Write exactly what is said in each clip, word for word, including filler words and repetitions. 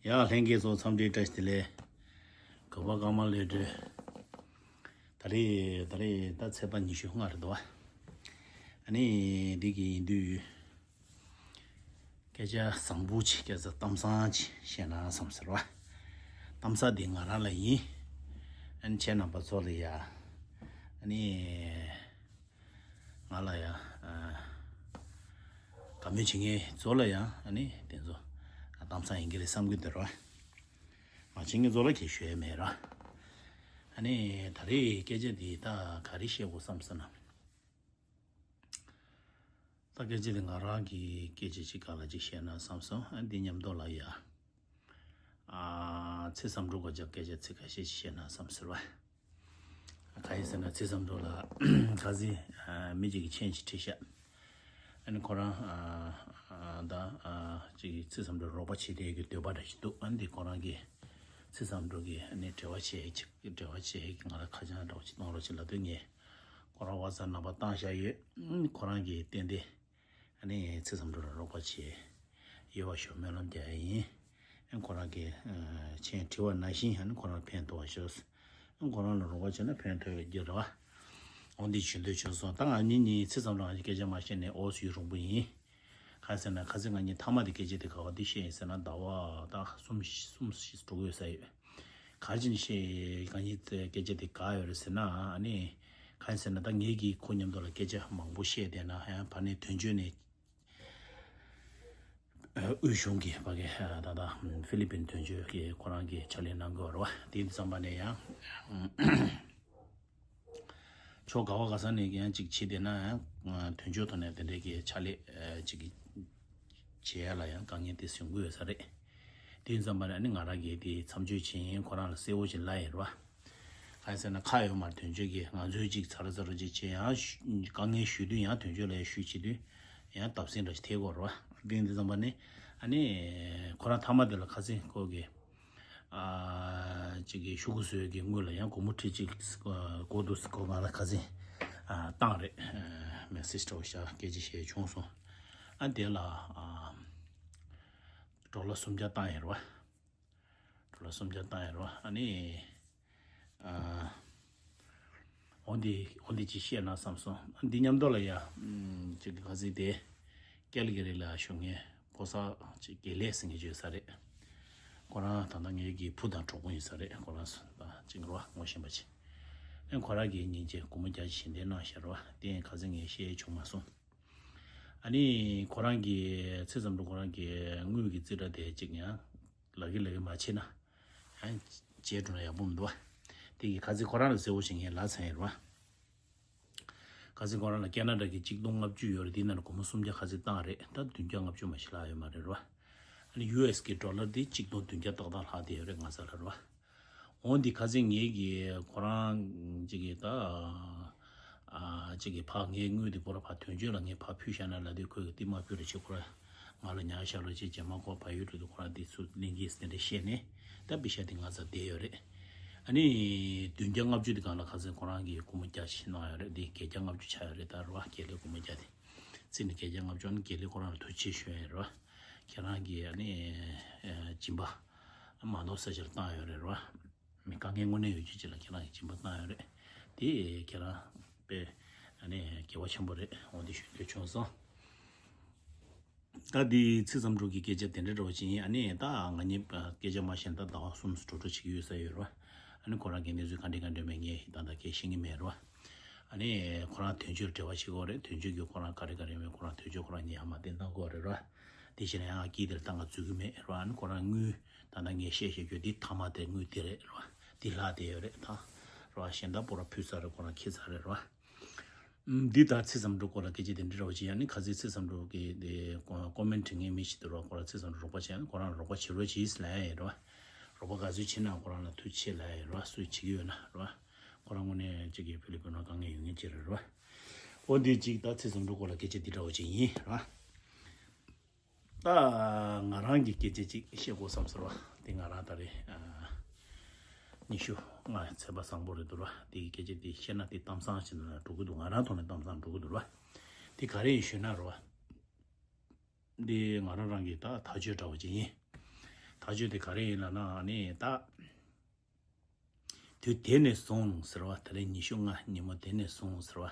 ཡ་ལྷན་རྒྱས་ཚོ་འཚམས་འདྲི་བཀྲ་ཤིས་བདེ་ལེགས། གོ་བ་ཀརྨ་ལོས་གྲོལ། ད་རེས་ད་རེས་ད་ཚེས་པ་ཉི་ཤུ་ལྔ་རེད་འདུག་བ། ཨ་ནི་འདི་གི་ཡིན་དུས། སྐད་ཆ་བཟང་པོ་ཅིག་སྐད་ཆ་གཏམ་བཟང་ཅིག་བཤད་ན་བསམ་ཟེར་བ། གཏམ་བཟང་འདི་ང་རང་ལ་ཡིན། ཨ་ནི་ཁྱེད་རྣམ་པ་ཚོ་ལ་ཡ། ཨ་ནི། ང་ལ་ཡང་། ཨ། དགའ་མོས་བྱེད་མཁན་ཚོ་ལ་ཡང་ཨ་ནི་དེ་ཚོ་གཏམ་བཟང་ཡིན་གྱི་རེད་བསམ་གྱི་འདུག་ར། མ་བྱེད་མཁན་ཚོ་ལ་གལ་ཞུ་ཡས་མེད་ར། ཨ་ནི་ད་རེས་སྐད་ཆ་འདི་ད་ག་རེ་བཤད་དགོས་བསམ་སོང་ན། ད་སྐད་ཆ་འདི་ང་རང་གི་སྐད་ཆ་ཅིག་ག་ལ་ཅིག་བཤད་ན་བསམ་སོང་། ཨ་འདི་མཉམ་དུ་ལ་ཡ། ཨ། ཚེ་བསམ་གྲུབ་གོ་ཅག་སྐད་ཆ་ཚིག་ཁ་ཤས་ཤིག་བཤད་ན་བསམ་ཟེར་བ། ག་ཡིན་ཟེར་ན་ཚེ་བསམ་གྲུབ་ལ་ཁ་སང་ཨ་མི་གཅིག་གིས་མཆན་ཞིག་བྲིས་ཤག་ཨ་ནི་ཁོ་རང་ཨ་ཨ་ད་ཨ་ཅིག་ཚེ་བསམ་གྲུབ་རོགས་པ་བྱེད་བསྡད་ཀྱི་འདོད་པ་འདྲ་ཞིག་འདུག་ཨ་ནི་འདི་ཁོ་རང་གིས་ཚེ་བསམ་གྲུབ་ཀྱིས་ཨ་ནི་འབྲེལ་བ་བྱེད་ཅིག་འབྲེལ་བ་བྱེད་ཀྱི་ང་ལ་ཁ་བྱང་འདྲ་བོ་ཅིག་གཏོང་རོགས་བྱེད་ལབ་དུས་ངས་ཁོ་རང་ཝ་ཚབ་ནང་པར་བཏང་བཞག་ཡོད། ཨ་ནི་ཁོ་རང་གིས་ཏན་ཏན། ཨ་ནི་ཚེ་བསམ་གྲུབ་ལ་རོགས་པ་བྱེད་ཡོད་པ་ཞུ་སྨོན་ལམ་རྒྱག་ཡ་ཡིན། ཨ་ཁོ་རང་གིས་ཨ་མཆན་བྲིས་པ་ནང་བཞིན་ཨ་ནི་ཁོ་རང་ཕན་ཐོགས་པ་ཤོག་ཨ་ཁོ་རང་ལ་རོགས་པ་བྱས་ན་ཕན་ཐོགས་ཡོད་རྒྱུ་རེད་བ། འོ་འདི་ཞུ་འདོད་བྱུང་སོང་། ད་ང་གཉིས་གཉིས་ཚེ་བསམ་གྲུབ་ང་གཉིས་སྐད་ཆ་མ་བཤད་ནས་འོ་ཟུག་རུང་པོ་ཡིན། ག་ཟེར་ན་ཁ་སང་ང་གཉིས་མཐའ་མ་དེ་སྐད་ཆ་དེ་ག་བ་འདི་བཤད་ཡིན་ཟེར་ན་ཟླ་བ་ད་གསུམ་གསུམ་བཞི་འགྲོ་གི་ཡོད་ས་ཡོད། ག་རེ་བྱས་ནས་བཤད་ང་གཉིས་སྐད་ཆ་དེ་ག་ཡོད་རེད་ཟེར་ན་ཨ་ནི། གང་ཡིན་ཟེར་ན་ད་ངེད་ཀྱིས་ཁོ་མཉམ་དུ་ལ་སྐད་ཆ་མང་པོ་བཤད་བསྡད་ན་ཡང་ཕ་ནས་དོན་གཅོད་ནས། དབུས་གཞུང་གི་ཕ་གི་ད་ལྟ་ཧྥི་ལི་པིན་དོན་གཅོད་ཀྱི་ཁོ་རང་གི་ཕྱག་ལས་གནང་དགོས་པ་རེད་བ། དེ་ཙམ་པ་ནས་ཡང་། ཕྱོགས་ག་བ་ག་ས་ནས་ཡང་ཅིག་བྱེད་བསྡད་ན་ཡང་དོན་གཅོད་ཐོག་ནས་དེ་འདྲའི་གི་ཕྱག་ལས་ཅིག་བྱེད་ཡ་ལ་ཡང་དཀའ་ངལ་དེ་བྱུང་གི་ཡོད་ས་རེད། དེ་ཙམ་པ་ནས་ཨ་ནི་ང་རང་གིས་དེ་མཚམས་གཅོད་བྱེད་ཡིན་ཁོ་རང་ལ་གསལ་བོ་ཞིག་ལབ་ཡིན་རེད་བ། གང་ཡིན་ཟེར་ན་ཁག་ཡོད་མ་རེད། དོན་གཅོད་ཀྱིས་ང་ཚོས་ཅིག་ཚར་ཚར་ཅིག་བྱེད་ཡང་ཞུ་དཀའ་ངལ་ཞུ་དུས་ཡང་དོན་གཅོད་ལ་ཡང་ཞུ་བྱེད་དུས་ཡང་བརྡབ་གསིག་འདྲ་ཞིག་ཐེབས་ཀྱི་ཡོད་རེད་བ། དེ་འདི་ཙམ་པ་ནས་ཨ་ནི་ཁོ་རང་མཐའ་མ་དེ་ལ་ཁ་སང་ཁོ་གིས་ཨ་ཅིག་གི་ཤོག་གུ་བཟོས་ཀྱི་དངུལ་ལ་ཡང་སྒོར་མོ་ཁྲི་གཅིག་དགོས་འདུག་ཟེར་ཁོ་ང་ལ་ཁ་སང་ཨ་བཏང་རེད། ཨ་མེ་སེ་ཇི་འདྲ་བོ་ཞིག་སྐད་ཆ་བཤད་བྱུང་སོང་། ཨ་དེ་ལ་ཨ་ཌོ་ལར་སུམ་བརྒྱ་བཏང་ཡོད་རེད་བ། ཌོ་ལར་སུམ་བརྒྱ་བཏང་ཡོད་རེད་བ། ཨ་ནི། ཨ། འོ་འདི་འོ་འདི་ཅིག་བཤད་ན་བསམ་སོང་། འདི་མཉམ་དུ་ལ་ཡ། ཨམ། ཅིག་གི་ག་ཟིག་དེ། ཀལ་གི་རི་ལ་བཞུགས་མཁན་ཕོ་གསར་ཅིག་དགེ་ལེགས་ཟེར་མཁན་ཅིག་ཡོད་ས་རེད། ཁོ་རང་ད་ལྟ་ངེད་ཀྱི་བུ་དང་གྲོགས་པོ་ཡིན་ས་རེད། ཁོ་རང་ད་ཅིག་རོ་ངོ་ཤེས་པ་ཅིག་ཨེ་ཁོ་རང་གིས་ཉིན་གཅིག་སྒོར་མོ་བརྒྱ་ཅིག་ཞལ་འདེབས་གནང་བཞག་རེད་བ། དེ་ཡང་ཁ་སང་ངས་བཤད་བྱུང་མ་སོང་། ཨ་ནི་ཁོ་རང་གིས་ཚེ་བསམ་གྲུབ་ཁོ་རང་གིས་དངུལ་གྱི་རྩིས་ཁྲ་དེ་ཅིག་ཡང་ལག་གི་ལག་གི་མ་བྱེད་ན། ཡང་བྱས་འགྲོ་ན་ཡག་པོ་མི་འདུག་བ། དེ་གི་ཁ་སང་ཁོ་རང་ལ་གསལ་བོ་ཞིག་ངས་ལབ་ཚར་ཡིན་རེད་བ། ཁ་སང་ཁོ་རང་ལ་ཁེ་ན་ཌ་གི་གཅིག་སྟོང་ལྔ་བཅུ་ཡོད་རེད། དེའི་ནང་ལ་སྒོར་མོ་སུམ་བརྒྱ་ཁ་སང་བཏང་རེད། ད་བདུན་བརྒྱ་ལྔ་བཅུ་མ་ཞིག་ལྷག་ཡོད་མ་རེད་རེད་བ། ཨ་ནི་ཡུ་ཨེས་གི་ཌོ་ལར་དེ་གཅིག་སྟོང་བདུན་བརྒྱ་ཏག་ཏག་ལྷག་བསྡད་ཡོད་རེད་ང་ཚོ་ལ་རེད་བ། འོན་ཏེ་ཁ་སང་ངེད་ཀྱིས་ཁོ་རང་ཅིག་གིས་ད། ཨ་ཅིག་གིས་ཕར་ངའི་དངུལ་དེ་པོ་ར་ཕར་དོན་གཅོད་ལ་ངས་ཕར་ཕུལ་བཞག་ན་ལབ་དུས་ཁོས་གི་ཏི་མ་ཕུལ་རེ་བྱེད་ཁོ་ར་ང་ལ་ཉར་བཞག་རོགས་བྱེད། རྗེས་མ་ཁོ་བལ་ཡུལ་འགྲོ་དུས་ཁོ་རང་དེ་ཚུར་ལེན་གྱིས་དེ་འདྲ་བཤད་ནས་ད་པེ་ཤ་དེ་ང་ཚོ་བསྡད་ཡོད་རེད། ཨ་ནི་བདུན་བརྒྱ་ལྔ་བཅུ་དེ་སྒང་ལ་ཁ་སང་ཁོ་རང་གིས་སྒོར་མོ་བརྒྱ་ཞིག་གནང་ཡོད་རེད། དེ་བརྒྱད་བརྒྱ་ལྔ་བཅུ་ཆགས་ཡོད་རེད། ད་རེད་བ། དགེ་ལེགས་སྒོར་མོ་བརྒྱ་དེ་རྩིས་ནས་བརྒྱད་བརྒྱ་ལྔ་བཅུ། ཨ་ནི་དགེ་ལེགས་ཁོ་རང་ལ་ཐུགས་རྗེ་ཆེ་ཞུ་ཡ་ཡིན་རེད་བ། ཁྱེད་རང་གིས་ཨ་ནི་སྦྱིན་པ་མ་འདོགས་ས་ཅིག་ལ་བཏང་ཡོད་རེད་རེད་བ། མི་དཀའ་ངལ་དངོས་གནས་ཡོད་རྒྱུ་ཅིག་ལ་ཁྱེད་རང་གིས་སྦྱིན་པ་བཏང་ཡོད་རེད། དེ་ཁྱེད་རང་དཔེ་ཨ་ནི་དགེ་བ་ཆེན་པོ་རེད། འོ་དེ་ཞུ་འདོད་བྱུང་སོང་། ད་དེ་ཚེ་བསམ་གྲུབ་ཀྱི་སྐད་ཆ་དེ་འདྲ་འདྲ་བོ་ཅིག་ཡིན། ཨ་ནི་ད་ང་གཉིས་སྐད་ཆ་མ་བཤད་ན་ད་ཟླ་བ་གསུམ་འགྲོ་འགྲོ་བྱེད་ཀྱི་ཡོད་ས་ཡོད་རེད་བ། ཨ་ནི་ཁོ་རང་གི་གནས་ཚུལ་ག་འདྲ་ག་འདྲ་མེད་ངས་ད་ལྟ་སྐད་ཤེས་ཀྱི་མེད་རེད་བ། ཨ་ནི་ཁོ་རང་དོན་གཅོད་འབྲེལ་བ་བྱེད་དགོས་རེད། དོན་གཅོད་ཀྱིས་ཁོ་རང་ག་རེ་ག་རེ་མེད་ཁོ་རང་དོན་གཅོད་ཁོ་རང་གཉིས་ཡར་མར་བསྟན་གཏོང་དགོས་རེད་ར། དེ་བཞིན་ཡང་སྐྱིད་དེར་ད་ང་འཛུལ་གི་མེད་ར། ཨ་ནི་ཁོ་རང་དངུལ་ད་ལྟ་ངས་བཤད་བཤད་རྒྱུ་འདི་མཐའ་མ་དེ་དངུལ་དེ་རེད་ར། འདི་ལྷག་བསྡད་ཡོད་རེད་ད། ར་གཞན་དག་པོ་ར་ཕུལ་ཚར་རེད། ཁོ་རང་ཁྱེར་ཚར་རེད་ར། ཨམ། འདི་ལྟར་ཚེ་བསམ་གྲུབ་སྐོར་ལ་སྐད་ཆ་དེ་འདྲ་ར་བ་ཅིག་ཡང་ནི་ཁ་སང་ཚེ་བསམ་གྲུབ་ཀྱི་དེ་ཀོ་མེན་ཊི་ངའི་མི་ཞིག་འདུག་ར། ཁོ་རང་ཚེ་བསམ་གྲུབ་རོགས་པ་བྱས་ན་ཁོ་རང་རོགས་པ་བྱེད་རོགས་བྱེད་ལབ་ཡ་ཡོད་ར། རོགས་པ་ག་ཚོད་བྱེད་ན་ཁོ་རང་ལ་ཐུགས་རྗེ་ཆེ་ལབ་ཡ་ཡོད་ར། སུས་བྱེད་ཀྱི་ཡོད་ན་ར། ཁོ་རང་དངོས་གནས་གཅིག་གི་ཕི་ལི་པིན་ནང་དཀའ་ངལ་ཡོད་མཁན་གཅིག་རེད་ར། འོ་འདི་གཅིག་ད་ཚེ་བསམ་གྲུབ་སྐོར་ལ་སྐད་ཆ་འདི་འདྲ་བ་ཅིག་ཡིན་ར། ད་ང་རང་གི་སྐད་ཆ་ཅིག་བཤད་དགོས་བསམ་ཟེར་བ་དེ་ང་རང་ད་རེས་ཨ་ཉི་ཤུ་ལྔ་ཚེས་པ་བཟང་པོ་རེད་འདུག་ར། དེ་གི་སྐད་ཆ་དེ་བཤད་ན་དེ་གཏམ་བཟང་ཞིག་ན་འགྲོ་གི་འདུག་ང་རང་ཐོག་ནས་གཏམ་བཟང་འགྲོ་གི་འདུག་ར། དེ་ག་རེ་ཡིན་ཞུས་ན་ར་བ། འདི་ང་རང་རང་གི་ད་ཐག་གཅོད་འདྲ་བོ་ཅིག་ཡིན། ཐག་གཅོད་དེ་ག་རེ་ཡིན་ལབ་ན་ཨ་ནི་ད། དུས་དེ་ནས་བཟུང་ཟེར་བ་དེ་རིང་ཉི་ཤུ་ལྔ་ཉིན་མོ་དེ་ནས་བཟུང་ཟེར་བ།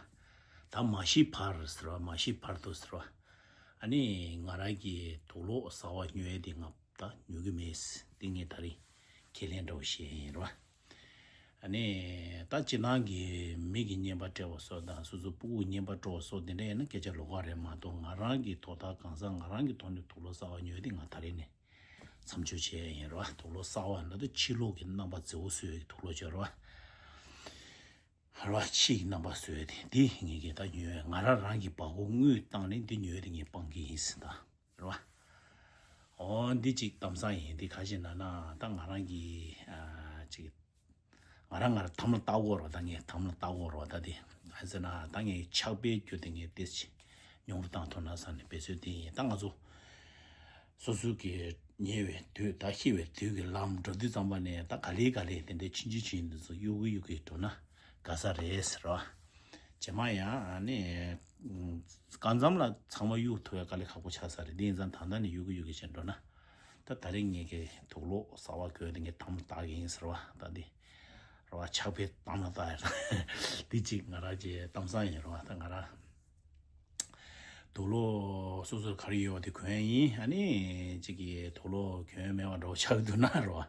ད་མ་ཤི་བར་ཟེར་བ་མ་ཤི་བར་དུ་ཟེར་བ། ཨ་ནི་ང་རང་གི་དུག་ལོག་གསར་བ་ཉོ་ཡས་དེ་ང་ད་ཉོ་གི་མེད། དེ་ངས་ད་རིང་ཁས་ལེན་འདྲ་བོ་བྱས་ཡིན་རེད་བ། ཨ་ནི་ད་སྤྱིར་བཏང་གི་མི་གི་རྔན་པ་སྤྲད་པ་སོགས་དང་སོ་སོ་སྤུ་གུ་རྔན་པ་སྤྲོད་པ་སོགས་དེ་འདྲ་ཡིན་ན་སྐད་ཆ་ལོགས་ཀ་རེད་མ་གཏོགས། ང་རང་གི་དོ་བདག་གང་ཟག་ང་རང་གི་ཐོག་ནས་དུག་ལོག་གསར་བ་ཉོ་ཡས་དེ་ང་ད་རིང་ནས་མཚམས་འཇོག་བྱས་ཡིན་རེད་བ། དུག་ལོག་གསར་བ་ན་ད་ཕྱི་ལོགས་ཀྱི་རྣམ་པ་མཛེས་པོ་བཟོ་ཡས་ཀྱི་དུག་ལོག་ཅིག་རེད་བ། རེད་བ། ཕྱི་ཡི་རྣམ་པ་བཟོ་ཡས་དེ་འདི་ངེད་ཀྱིས་ད་ཉོས། ང་རང་རང་གི་བ་གོ་དངུལ་བཏང་ནས་འདི་ཉོས་དེ་ངས་སྤང་གི་ཡིན་ཟེར་ད་རེད་བ། འོ་འདི་ཅིག་གཏམ་བཟང་ཡིན། འདི་ག་ཞིག་ན་ན་ད་ང་རང་གི་ཨ་ཅིག་ང་རང་ང་རང་དམ་ལ་བཏགས་ཡོད་རེད་བ། ད་ངས་དམ་ལ་བཏགས་ཡོད་རེད་བ། ད་དེ་ཨ་ཟེར་ན་ད་ངས་ཆགས་པའི་རྒྱུ་དེ་ངས་ཏོག་ཙམ་ཉུང་རུ་བཏང་ཐུབ་ན་བསམ་ནས་འབད་རྩོལ་དེ་ཡིན། ད་ང་ཚོ་སོ་སོ་གི་ཉེ་བའི་དུས་ད་ཤི་བའི་དུས་ཀྱི་ལམ་འགྲོ་དུས་ཙམ་པ་ནས་ད་ག་ལེ་ག་ལེ་དེ་འདྲའི་ཆུང་ཆུང་ཆུང་འདི་ཚོ་གཡུག་གི་གཡུག་གི་འགྲོ་ན་དགའ་ས་རེད་ཟེར་བ། རྗེས་མ་ཡང་ནི་གང་འཚམ་ལ་ཚང་མ་གཡུག་ཐུབ་ཡ་དཀའ་ལས་ཁག་པོ་ཆགས་ས་རེད། དེ་ཡིན་ཙང་ད་ལྟ་ནས་གཡུག་གི་གཡུག་གི་བྱས་འགྲོ་ན། ད་ད་རིང་ངེད་ཀྱི་དུག་ལོག་གསར་བ་གོན་དེ་ངས་དམ་ལ་བཏགས་ཀྱི་ཡིན་ཟེར་བ། ད་འདི་རེད་བ། ཆགས་པའི་དམ་ལ་བཏགས་ཡ་ད་འདི་གཅིག་ང་རང་གི་གཏམ་བཟང་ཡིན་རེད་བ། ད་ང་རང་དུག་ལོག་སོ་སོར་ག་རེ་ཡོད་པ་དེ་གོན་ཡིན། ཨ་ནི་གཅིག་གིས་དུག་ལོག་གོན་མེད་པ་འདྲ་བོ་ཆགས་འདུག་ན་རེད་བ།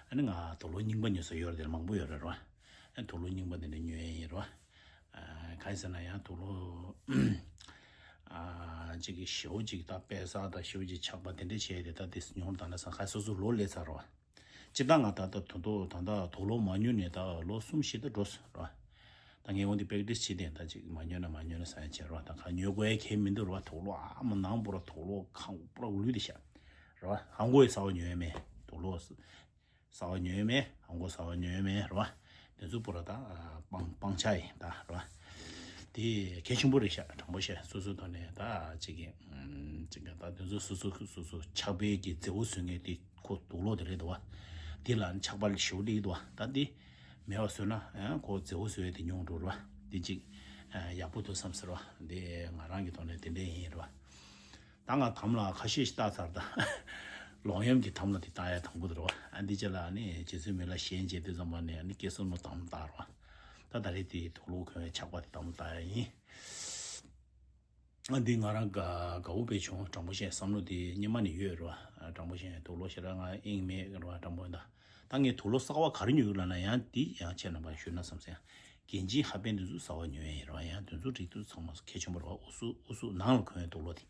ཨ་ནི་ང་དུག་ལོག་རྙིང་པ་ཉོ་ས་ཡོད་རེད། དེ་མང་པོ་ཡོད་རེད་རེད་བ། ཨ་ནི་དུག་ལོག་རྙིང་པ་དེ་འདྲ་ཉོ་ཡ་ཡིན་རེད་བ། ཨ་ག་རེ་ཟེར་ན་ཡང་དུག་ལོག་ཨ་གཅིག་གིས་ཞེ་པོ་ཅིག་ད་དཔེ་བཟང་དང་ཞེ་པོ་ཅིག་ཆགས་པ་དེ་འདྲ་བྱས་ཏེ་ད་དེ་ཉོ་དང་ན་ས་ག་སོ་སོ་ལོ་སླེབས་ཚར་རེད་བ། སྤྱིར་བཏང་ང་ད་ལྟ་དོ་དོ་ད་ལྟ་དུག་ལོག་མ་ཉོས་ནས་ད་ལོ་གསུམ་བཞི་ད་འགྲོ་སོང་རེད་བ། ད་ངས་འོ་འདི་པེག་ཏིས་བྱེད་དེ་ད་ཅིག་མ་ཉོས་ན་མ་ཉོས་ན་ཟེར་ཡ་བྱས་རེད་བ། ད་ག་ཉོ་དགོས་ཡ་གལ་མི་འདུག་རེད་བ། དུག་ལོག་ཨ་མ་ནང་པུ་ར་དུག་ལོག་ཁང་པུ་ར་འུ་ལུས་དེ་ཤ་རེད་བ། ཧང་གོ་ཡི་གསར་པ་ཉོས་ཡ་མེད། དུག་ལོག་གསར་པ་ཉོས་ཡ་མེད། ཧང་གོ་གསར་པ་ཉོས་ཡ་མེད་རེད་བ། དེ་ཚོ་པུ་ར་ད་སྤང་སྤང་བྱ་ཡིན་ད་རེད་བ། དེ་གལ་ཆེན་པོ་རེད་ཤག་དྲང་པོ་བཤད། སོ་སོའི་ཐོག་ནས་ད་ཅིག་གི་ཅིག་གི་ད་དེ་ཚོ་སོ་སོ་སོ་སོ་ཆགས་པའི་གི་མཛེས་པོ་བཟོ་མཁན་དེ་ཁོ་དུག་ལོག་དེ་རེད་འདུག་བ། དེ་ལ་ཆགས་པ་ཞེ་པོ་སླེབས་འདུག་བ། ད་དེ་མེད་པ་བཟོས་ན་ཡང་ཁོ་མཛེས་པོ་བཟོ་ཡ་དེ་ཉུང་འགྲོ་རེད་བ། དེ་ཅིག་ཡག་པོ་འདུག་བསམ་ཟེར་བ། དེ་ང་རང་གི་ཐོག་ནས་དེ་འདྲས་ཡིན་རེད་བ། ད་ང་དམ་ལ་ཁ་ཤས་ཤིག་བཏགས་ཚར། ད་ལོག་གཡེམ་གྱི་དམ་ལ་དེ་བཏགས་ཡ་དང་པོ་དེ་རེད་བ། ཨ་འདི་ཅི་ལ་ནི་རྗེ་བཙུན་མི་ལ་ཞལ་མཇལ་དུས་ཙམ་པ་ནས་ནི་སྐྱེ་གསུམ་ལ་དམ་བཏགས་རེད་བ། ད་ད་རེས་དེ་དུག་ལོག་གོན་ཡ་ཆགས་པ་དེ་དམ་བཏགས་ཡ་ཡིན། ཨ་འདི་ང་རང་དགའ་དགའ་བོ་དཔེ་བྱུང་། དྲང་པོ་བཤད་བསམ་བློ་དེ་སྙེ་མ་ནས་ཡོད་རེད་བ། དྲང་པོ་བཤད་དུག་ལོག་ཞེ་དྲག་ང་དབྱིངས་མེད་རེད་བ། དྲང་པོ་ཡིན་ད། ད་ངས་དུག་ལོག་གསར་བ་ག་རེ་ཉོས་ཡོད་ལབ་ན་ཡང་འདི་ཡང་ཁྱེད་རྣམ་པར་ཞུས་ན་བསམ་སེ། རྒྱན་ཆའི་ཧ་པན་དེ་ཚོ་གསར་བ་ཉོས་ཡ་ཡིན་རེད་བ། ཡང་དེ་ཚོ་རིགས་དེ་ཚོ་ཚང་མ་གལ་ཆེན་པོ་རེད་བ། ཨུ་སུ་ཨུ་སུ་ནང་ལ་གོན་ཡ་དུག་ལོག་དེ།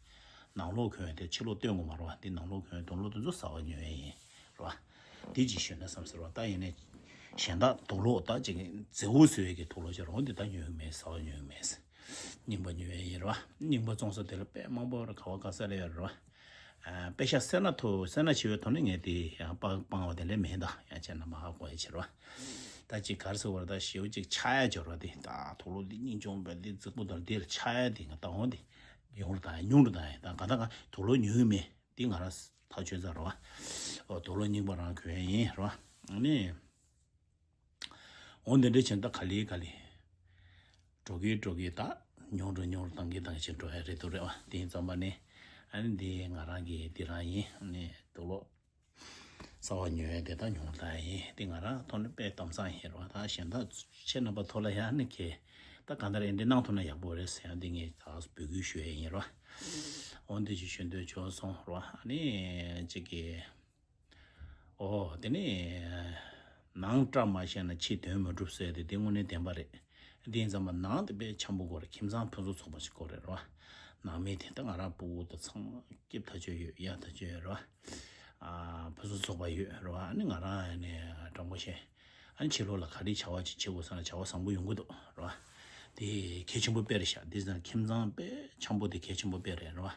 ནང་ལོགས་གོན་ཡ་དེ་ཕྱི་ལོགས་སྟོན་དགོས་མ་རེད་བ། འདི་ནང་ལོགས་གོན་ཡ་དུག་ལོག་དེ་ཚོ་གསར་བ་ཉོས་ཡ་ཡིན་རེད་བ། འདི་ཅིག་ཞུས་ན་བསམ་སེ་རེད་བ། ད་ཡིན་ནའི་གཞན་དག་དུག་ལོག་ད་ཅིག་མཛེས་པོ་བཟོ་ཡ་གི་དུག་ལོག་ཅིག་རེད་བ། འདི་ད་ཉོས་ཡོད་མེད། གསར་བ་ཉོས་ཡོད་མེད། རྙིང་པ་ཉོས་ཡ་ཡིན་རེད་བ། རྙིང་པ་བཙོང་ས་དེ་ལ་དཔེ་མང་པོ་ར་ག་བ་ག་ས་ལ་ཡོད་རེད་བ། ཨ་དཔེ་ཤ་སེར་སྣ་ཐོ་སེར་སྣ་ཆེ་བའི་ཐོག་ནས་ངས་དེ་ཡང་སྤང་སྤང་བ་དེ་ལས་མེད་ད། ཡང་ཁྱེད་རྣམ་པ་ཧ་གོ་ཡ་ཕྱིར་བ། ད་ཅིག་གར་སོ་བར་ད་ཞེའུ་ཅིག་ཆགས་ཡ་འབྱོར་བ་དེ། ད་དུག་ལོག་འདི་སྙིང་རྗེ་བ་དེ་རྫིག་པོ་དང་དེར་ཆགས་ཡ་དེ་ང་ད་འོང་དེ་ཡོང་རུ་དང་ཉུང་རུ་དང་ད་ག་ད་ག་དུག་ལོག་ཉོས་ཡོད་མེད་དེ་ང་རང་ཐག་ཆོད་ཚར་བ། ཨོ་དུག་ལོག་རྙིང་པ་རང་གོན་ཡ་ཡིན་རེད་བ། ཨ་ནི། འོ་འདི་འདྲ་བྱས་ན་ད་ག་ལེ་ག་ལེ། འགྲོ་གི་འགྲོ་གི་ད་ཉུང་རུ་ཉུང་རུ་བཏང་གི་བཏང་གི་བྱས་འགྲོ་ཡ་རེད་འདུག་རེད་བ། དེ་ཡིན་ཙམ་པ་ནི། ཨ་ནི་འདི་ང་རང་གི་འདི་རང་ཡིན། ཨ་ནི་དུག་ལོག་གསར་བ་ཉོ་ཡ་དེ་ད་ཉུང་རུ་བཏང་ཡ་ཡིན། འདི་ང་རང་ཐོག་ནས་དཔེ་གཏམ་བཟང་ཡིན་རེད་བ། ད་གཞན་དག་ཁྱེད་རྣམ་པ་ཐོག་ལ་ཡ་ནི་ཁེ། ད་གང་ལྟར་འདི་གནང་ཐུབ་ན་ཡག་པོ་རེད་ཟེར་ཡ་འདི་ངས་ད་འབོད་སྐུལ་ཞུ་ཡ་ཡིན་རེད་བ། འོ་འདི་ཅིག་ཞུ་འདོད་བྱུང་སོང་རེད་བ། ཨ་ནི་ཅིག་གི་ཨོ་དེ་ནས་ནང་བཀྲ་མ་ཤིས་ན་ཕྱི་དོན་མ་འགྲུབ་ཟེར་དེ་དེ་དངོས་གནས་བདེན་པ་རེད། དེ་ཡིན་ཙང་མ་ནང་དེ་དཔེ་འཆམ་པོ་དགོས་རེད། ཁྱིམ་ཚང་ཕུན་སུམ་ཚོགས་པ་ཞིག་དགོས་རེད་རོ། ནང་མི་དེ་ད་ང་རང་སྤུ་གུ་དང་ཚང་མ་སྐྱིད་ཐག་ཆོད་ཡོད། ཡག་ཐག་ཆོད་ཡོད་རོ། ཨ་ཕུན་སུམ་ཚོགས་པ་ཡོད་རོ། ཨ་ནི་ང་རང་ཨ་ནི་དྲང་པོ་བཤད། ཨ་ནི་ཕྱི་ལོགས་ལ་ག་རེ་བྱ་བ་ཅིག་བྱེད་དགོས་ཟེར་ན་བྱ་བ་བཟང་པོ་ཡོང་གི་འདུག་རོ། དེ་གལ་ཆེན་པོ་དཔེ་རེད་ཤག་དེ་ཙང་ཁྱིམ་ཚང་དཔེ་འཆམ་པོ་དེ་གལ་ཆེན་པོ་དཔེ་རེད་རོ།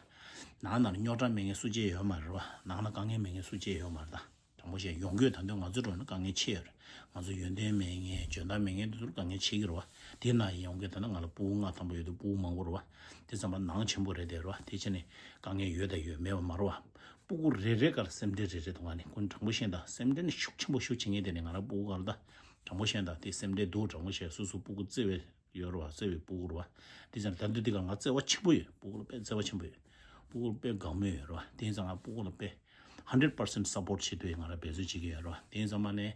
ནང་ན་རྙོག་དྲ་མེད་མཁན་སུ་གཅིག་ཡོད་མ་རེད་རོ། ནང་ལ་དཀའ་ངལ་མེད་མཁན་སུ་གཅིག་ཡོད་མ་རེད་ད། དྲང་པོ་བཤད་ཡོང་རྒྱུ་ད་དུང་ང་ཚོ་འགྲོ་ན་དཀའ་ངལ་ཆེ་ཡོད་རེད། ང་ཚོ་ཡོན་ཏན་མེད་མཁན་འཇོན་ཐང་མེད་མཁན་དེ་ཚོར་དཀའ་ངལ་ཆེ་གི་རེད་བ། དེ་ན་ཡོང་རྒྱུ་ད་ནི་ང་ལ་སྤུ་གུ་ལྔ་ཐམ་པ་ཡོད་དུས་སྤུ་གུ་མང་པོ་རེད་བ། དེ་ཙམ་པ་ནང་ཆེན་པོ་རེད་དེ་རེད་བ། དེ་ཕྱིར་ནི་དཀའ་ངལ་ཡོད་དང་ཡོད་མེད་པ་མ་རེད་བ། སྤུ་གུ་རེ་རེ་གར་སེམས་ཁྲལ་རེ་རེ་འདུག་ང་ནི་ཀུན་དྲང་པོ་བཤད་ད་སེམས་ཁྲལ་ནི་ཤུགས་ཆེན་པོ་ཤུགས་ཆེ་ངེས་དེ་ནི་ང་རང་སྤུ་གུ་གར་ད་དྲང་པོ་བཤད་ད་དེ་སེམས་ཁྲལ་འདུག་དྲང་པོ་བཤད་སོ་སོ་སྤུ་གུ་བརྩེ་བའི་ཡོད་རེད་བ། བརྩེ་བའི་སྤུ་གུ་རེད་བ། དེ་ཙམ་ད་འདི་དེ་ག་ང་བརྩེ་བ་ཆེན་པོ་ཡོད། སྤུ་གུ་ལ་དཔེ་བརྩེ་བ་ཆེན་པོ་ཡོད། སྤུ་གུ་ལ་དཔེ་དགའ་མོས་ཡོད་རེད་བ། དེ་ཙམ་ང་སྤུ་གུ་ལ་དཔེ་ ཧན་ཌེཌ་པར་སེན་ཊི་སབ་པོར་ཊི་བྱེད་དུ་ང་རང་འབད་བརྩོན་བྱེད་ཀྱི་ཡོད་རེད་བ། དེ་ཡིན་ཙང་མ་ནས་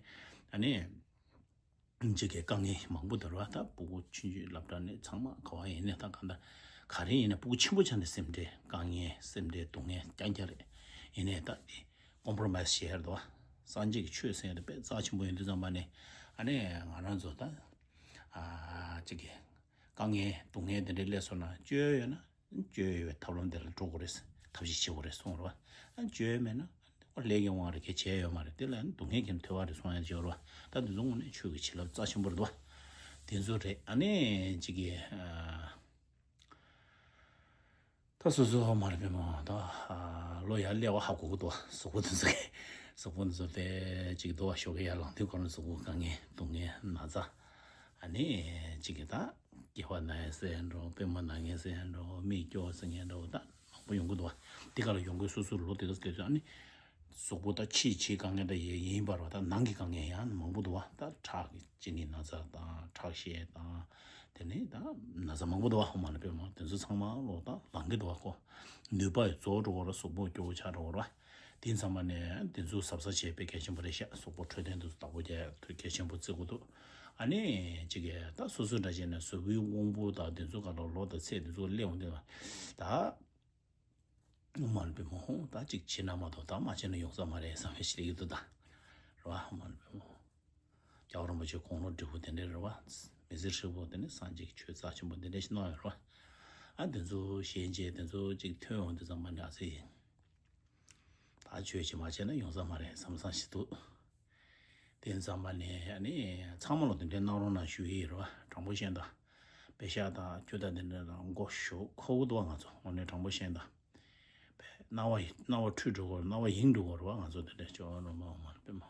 ཨ་ནི་ཅིག་གི་དཀའ་ངལ་མང་པོ་འདུག་རེད་བ། ད་ཕྲུ་གུ་ཆུང་ཆུང་སློབ་གྲྭ་ནས་ཚང་མ་ག་བ་ཡིན་ནས་ད་གང་ལྟར་ག་རེ་ཡིན་ན་ཕྲུ་གུ་ཆེན་པོ་ཆགས་ནས་སེམས་ཁྲལ་དཀའ་ངལ་སེམས་ཁྲལ་སྡུག་བསྔལ་རྐྱང་རྐྱང་རེད། ཡིན་ནས་ད་དེ་ཀོམ་པོ་རོ་མའི་སི་བྱེད་ཡ་རེད་བ། སངས་རྒྱས་ཀྱི་ཆོས་ཟེར་ཡ་དེ་དཔེ་རྩ་ཆེན་པོ་ཡིན་དུས་ཙམ་པ་ནས་ཨ་ནི་ང་རང་ཚོ་ད་ཨ་ཅིག་གི་དཀའ་ངལ་སྡུག་བསྔལ་དེ་འདྲའི་སླེབས་སོང་ན་བཅོལ་ཡོད་ན། བཅོལ་ཡོད་པའི་ཐབས་ལམ་དེ་ལ་འགྲོ་དགོས་རེད། ཐབས་ཤེས་བྱེད་དགོས་རེད་གསུངས་རེད་བ། བཅོལ་མེད་ན་ལས་ཀྱི་དབང་རེད། གལ་ཆེ་ཡོད་མ་རེད། དེ་ལ་སྡུག་བསྔལ་གྱི་ཐོས་པ་རེད་གསུང་ཡ་བྱེད་རེད་བ། ད་དེ་ཚོ་དངོས་གནས་ཆོས་ཀྱི་བྱིན་རླབས་རྩ་ཆེན་པོ་རེད་བ། དེ་ཚོ་རེད། ཨ་ནི་ཅིག་གི་ད་སོ་སོ་མ་རེད་པས་མ་ད་ལོ་ཡར་སླེབས་པ་ཧ་གོ་གི་འདུག་བ། གཟུགས་པོ་དེ་ཚོ་གི་གཟུགས་པོ་དེ་ཚོ་དཔེ་ཅིག་འདུག་བ། ཞོགས་ཀས་ཡར་ལངས་དུས་ཁོ་རང་གཟུགས་པོ་དཀའ་ངལ་སྡུག་བསྔལ་ན་ཚ། ཨ་ནི་ཅིག་གི་ད་སྐེད་པ་ན་ཡ་ཟེར་འགྲོ། པུས་མོ་ན་ངེས་ཟེར་འགྲོ། མིག་སྐྱོ་ཟེར་ངེས་འགྲོ། ད་མང་པོ་ཡོང་གི་འདུག་བ། དེ་ག་ལ་ཡོང་གི་སོ་སོ་ལོ་དེ་ག་སླེབས་དུས་ཨ་ནི་གཟུགས་པོ་ད་ཕྱིའི་ཕྱིའི་དཀའ་ངལ་ད་ཡིན་པ་རེད་བ། ད་ནང་གི་དཀའ་ངལ་ཡང་མང་པོ་འདུག་བ། ད་ཁྲག་གི་གཅིན་སྙི་ན་ཚ་དང་ཁྲག་ཤེད་དང་དེ་ནས་ད་ན་ཚ་མང་པོ་འདུག་བ། ཧོ་མ་ལ་པས་མ་དེ་ཚོ་ཚང་མ་ལོ་ད་ལངས་ཀྱི་འདུག་བ་ཁོ། ནུས་པ་ཡི་རྫོགས་འགྲོ་བ་རེད། གཟུགས་པོ་སྐྱོ་བོ་ཆགས་འགྲོ་བ་རེད་བ། དེ་ཚང་མ་ནས་དེ་ཚོ་གཟབ་གཟབ་བྱས་པའི་གལ་ཆེན་པོ་རེད་ཤག་གཟུགས་པོ་འཕྲོད་བསྟེན་དེ་ཚོ་བདག་པོ་རྒྱག་ཐུབ་གལ་ཆེན་པོ་བརྩི་དགོས་འདུག་ཨ་ནི་ཅིག་གི་ད་སོ་སོ་འདྲ་བྱས་ནས་གཟུགས་པོའི་དབང་པོ་དང་དེ་ཚོ་ག་ལ་ལོ་དང་ཚེ་དེ་ཚོ་སླེབས་འོང་དུས་ད། ཧོ་མ་ལ་པས་མ་ཧོ་ད་ཅིག་བྱེད་ན་མ་གཏོགས་ད་མ་བྱས་ན་ཡོང་ས་མ་རེད་བསམ་པའི་ཞིག་ཡོད་དོ་ད། རེད་བ། ཧོ་མ་ལ་པས་མ་ཧོ། རྒྱལ་བ་རིན་པོ་ཆེ་དགུང་ལོ་བགྲེས་པོ་དེ་འདྲས་རེད་བ། མི་ཚེ་ཧྲིལ་པོ་དེ་ནས་སངས་རྒྱས་ཀྱི་ཆོས་རྩ་ཆེན་པོ་དེ་འདྲས་ཞིག་གནང་ཡོད་རེད་བ། ཨ་དེ་ཚོ་ཞལ་མཇལ་དེ་ཚོ་ཅིག་ཐོན་འོང་དུས་ཙམ་པ་ནས་ཨ་ཙི་ཡིན། ད་ཆོས་ཅིག་མ་བྱས་ན་ཡོང་ས་མ་རེད་བསམ་བསམ་ཞིག་འདུག་དེ་ཙམ་པ་ནས་ཨ་ནི་ཚང་མ་ལ་དེ་འདྲའི་གནང་རོགས་གནང་ཞུ་ཡི་རེད་བ། དྲང་པོ་བཤད་ན་ད། པེ་ཤག་དང་ཁྱོད་དང་དེ་འདྲ་ལ་མགོ་གཞུག་ཁོག་པོ་འདུག་བ། ང་ཚོ་དངོས་གནས་དྲང་པོ་བཤད་ན་ད། པེ་རྣ་བ་རྣ་བ་འཁྲུད་འགྲོ་གི་རེད། རྣ་བ་ཡེངས་འགྲོ་གི་རེད་བ། ང་ཚོ་དེ་འདྲ་ཅོ་རོ་མ་མ་པེ་མ།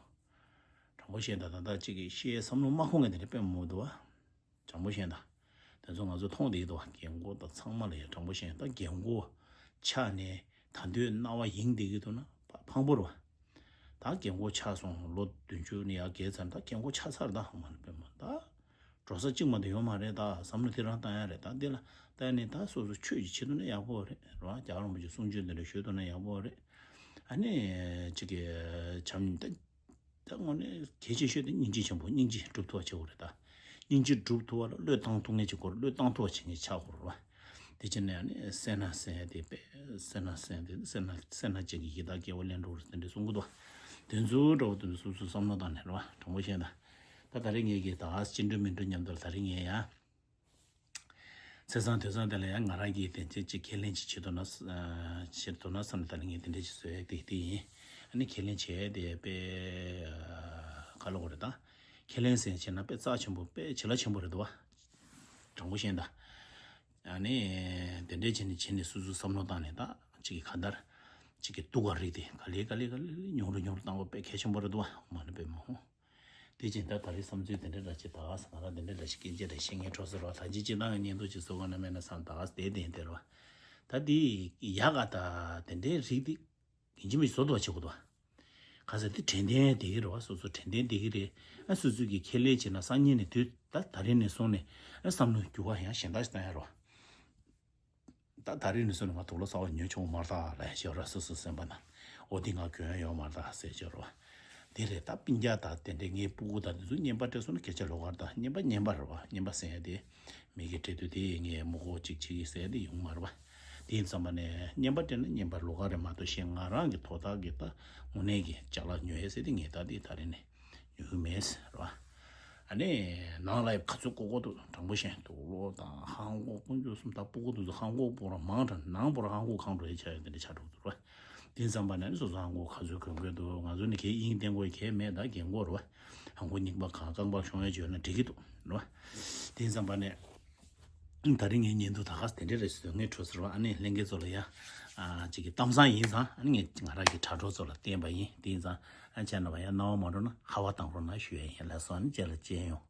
དྲང་པོ་བཤད་ན་ད་ད་ཅིག་གིས་བཤད་བསམ་བློ་མ་འཁོར་མཁན་དེ་འདྲ་དཔེ་མང་པོ་འདུག་བ། དྲང་པོ་བཤད་ན་ད། དེ་ཚོ་ང་ཚོ་མཐོང་བསྡད་ཀྱི་འདུག་བ། རྒན་གོག་དང་ཚང་མ་ལ་ཡ་དྲང་པོ་བཤད་ན་ད་རྒན་གོག་ཆགས་ནས་ད་དུང་རྣ་བ་ཡེངས་བསྡད་ཀྱི་འདུག་ན་ཕ་ཕངས་པོ་རེད་བ། ད་རྒན་གོག་ཆགས་སོང་། ལོ་བདུན་ཅུ་ནས་ཡར་བརྒལ་ཚར། ད་རྒན་གོག་ཆགས་ཚར། ད་ཧ་མ་ལ་པེ་མ་ད། འགྲོ་ས་གཅིག་མ་གཏོགས་ཡོད་མ་རེད། ད་བསམ་བློ་དེ་རང་བཏང་ཡ་རེད། ད་འདི་ལ་བལྟས་ནས་ད་སོ་སོ་ཆོས་ཀྱི་ཆེད་དུ་ན་ཡག་པོ་རེད་རེད་བ། རྒྱལ་བ་རིན་པོ་ཆེ་གསུང་ཆོས་འདི་འདྲ་ཞུས་ཐུབ་ན་ཡག་པོ་རེད། ཨ་ནི་ཅིག་གི་བྱམས་ད་ད་དངོས་གནས་གལ་ཆེ་ཤོས་དེ་སྙིང་རྗེ་ཆེན་པོ། སྙིང་རྗེ་སྒྲུབ་ཐུབ་པ་བྱེད་དགོས་རེད་ད། སྙིང་རྗེ་སྒྲུབ་ཐུབ་པ་ལ་བློས་བཏང་ཐུབ་མཁན་བྱེད་དགོས་རེད། བློས་བཏང་ཐུབ་པ་བྱེད་མཁན་ཆགས་དགོས་རེད་བ། དེ་བྱས་ནས་ཨ་ནི་སེར་སྣ་ཟེར་ཡ་དེ་དཔེ་སེར་སྣ་ཟེར་ཡ་དེ་སེར་སྣ་སེར་སྣ་ཅན་གྱི་ཡི་དྭགས་སྐྱེ་བ་ལེན་འགྲོ་རེད་དེ་འདྲ་གསུང་གི་འདུག་དེ་ཚོ་འདྲ་བོ་དེ་ཚོ་སོ་སོ་བསམ་བློ་བཏང་ནས་རེད་བ། དྲང་པོ་བཤད་ན་ད། ད་ད་རེས་ངེད་ཀྱིས་ད་ཅི་འགྲོ་མི་འགྲོ་མཉམ་དུ་ད་རེས་ངས་ཡང་ཚེས་བཟང་དུས་བཟང་དེ་ལ་ཡང་ང་རང་གིས་དེ་ཅི་ཅི་ཁས་ལེན་ཅིག་བྱེད་ཐུབ་ན་བྱེད་ཐུབ་ན་བསམ་ནས་ད་རེས་ངས་དེ་འདྲ་ཅིག་བཟོས་ཡ་དེ་དེ་ཡིན། ཨ་ནི་ཁས་ལེན་བྱས་དེ་དཔེ་ག་ལ་གོ་རེད་ད། ཁས་ལེན་ཟེར་བྱས་ན་དཔེ་རྩ་ཆེན་པོ་དཔེ་བྱིན་རླབས་ཆེན་པོ་རེད་འདུག་བ། དྲང་པོ་བཤད་ན་ད། ཨ་ནི། དེ་འདྲའི་བྱས་ནས་བྱས་ནས་སོ་སོ་བསམ་བློ་བཏང་ནས་ད་ཅིག་གི་ག་འདར། ཅིག་གི་སྡུག་ག་རིགས་དེ་ག་ལེ་ག་ལེ་ག་ལེ་ཉུང་རུ་ཉུང་རུ་བཏང་བ་དཔེ་གལ་ཆེན་པོ་རེད་འདུག་བ། མ་ནི་དཔེ་མ་ཧོ། དེ་བྱས་ད་ད་རེས་བསམ་ཚུལ་དེ་འདྲ་འདྲ་ཅིག་ད་ག་ས་ང་རང་དེ་འདྲ་འདྲ་ཞིག་སྐད་ཆ་འདྲ་བཤད་ངེས་འཕྲོ་ཟེར་བ། ད་ཅི་ཅི་ད་ང་བརྙན་ཐུང་ཅིག་བཟོ་ག་ན་མེད་ན་བསམ་ད་ག་ས་དེ་དེ་དེ་རེད་བ། ད་དེ་ཡག་ག་ད་དེ་འདྲའི་རིགས་དེ། ཡིན་གཅིག་མིན་གཅིག་བཟོ་ཐུབ་པ་བྱེད་དགོས་འདུག་བ། ག་ས་དེ་དྲན་རྟེན་བསྡད་ཀྱི་རེད་བ། སོ་སོ་དྲན་རྟེན་བསྡད་ཀྱི་རེད། ཨ་སོ་སོ་གིས་ཁས་ལེན་བྱས་ན་སང་ཉིན་ནས་དུས་ད་ད་རིང་ནས་བཟུང་ནས་ཨ་བསམ་བློ་འགྱུར་བ་ཡང་གཞན་དག་ཞིག་བཏང་ཡ་རེད་བ། ད་ད་རིང་ནས་བཟུང་ནས་ང་དུག་ལོག་གསར་པ་ཉོ་ཆོག་མ་རེད་ད་ལབ་ཡ་ཅིག་ཡོད་རེད། སོ་སོ་སེམས་པ་ནང་འོ་འདི་ང་གྱོན་ཡ་ཡོད་མ་རེད་ད་ཟེར་ཅིག་ཡོད་རེད་བ། དེ་རེད། ད་སྤུན་ཀྱག་ད་དེ་འདྲའི་ངའི་སྤུ་གུ་ད་དེ་ཚོ་རྔན་པ་སྤྲད་སོང་ན་སྐད་ཆ་ལོགས་ཀ་རེད་ད། རྔན་པ་རྔན་པ་རེད་བ། རྔན་པ་ཟེར་ཡ་དེ། མི་གི་སྤྲད་དུས་དེ་ངས་མི་དགོས་ཅིག་བྱེད་ཀྱི་ཟེར་དེ་ཡོང་མ་རེད་བ། དེ་ཡིན་ཙམ་པ་ནས་རྔན་པ་སྤྲད་ན་རྔན་པ་ལོགས་ཀ་རེད་མ་གཏོགས་གཞན་ང་རང་གི་དོ་བདག་གི་ད་དངོས་གནས་ཀྱི་ཅ་ལག་ཉོ་ཡས་ཟེར་དེ་ངས་ད་དེ་ད་རེས་ནས་ཉོ་གི་མེད་ཟེར་བ། ཨ་ནི་ནང་ལ་ཡང་ག་ཚོད་དགོས་དགོས་འདུག་དྲང་པོ་བཤད་དུག་ལོག་དང་ཧང་གོག་དཀོན་མཆོག་གསུམ་ད་སྤུ་གུ་དེ་ཚོ་ཧང་གོག་སྤོ་ར་མང་དྲགས་ནང་སྤོ་ར་ཧང་གོག་གང་འགྲོ་ཡས་ཆ་ཡོད་དེ་འདྲ་ཆགས་འགྲོ་གི་འདུག་ར། དེ་ཙམ་པ་ནས་ནི་སོ་སོ་ཧང་གོག་ག་ཚོད་གོན་དགོས་འདུག་ང་ཚོ་ནི་གའི་དབྱིངས་བསྟན་དགོས་གའི་མེད་ད་རྒན་གོག་རེད་བ། ཧང་གོག་རྙིང་པ་གང་རྐང་པ་ཤོང་ཡ་བྱོས་ན་འགྲིག་གི་འདུག་རེད་བ། དེ་ཙམ་པ་ནས་ད་རིང་ངའི་བརྙན་ཐུང་ད་ག་ས་དེ་འདྲས་རེད་ཟེར་ངས་འཕྲོ་ཟེར་བ། ཨ་ནི་ལྷན་རྒྱས་ཚོ་ལ་ཡ་ཨ་ཅིག་གི་གཏམ་བཟང་ཡིན་ཙང་ཨ་ནི་ངས་ང་རང་གི་དྲ་གྲོགས་ཚོ་ལ་བསྟན་པ་ཡིན། དེ་ཡིན་ཙང་ཨ་ཅག་རྣམ་པ་ཡ་རྣ་བ་མ་འགྲོ་ན་ཧ་བ་བཏང་རོགས་གནང་ཞུ་ཡ་ཡིན་ལགས་སོ། ཨ་ནི་ཅག་ལ་སྤྱན་ཡོང་།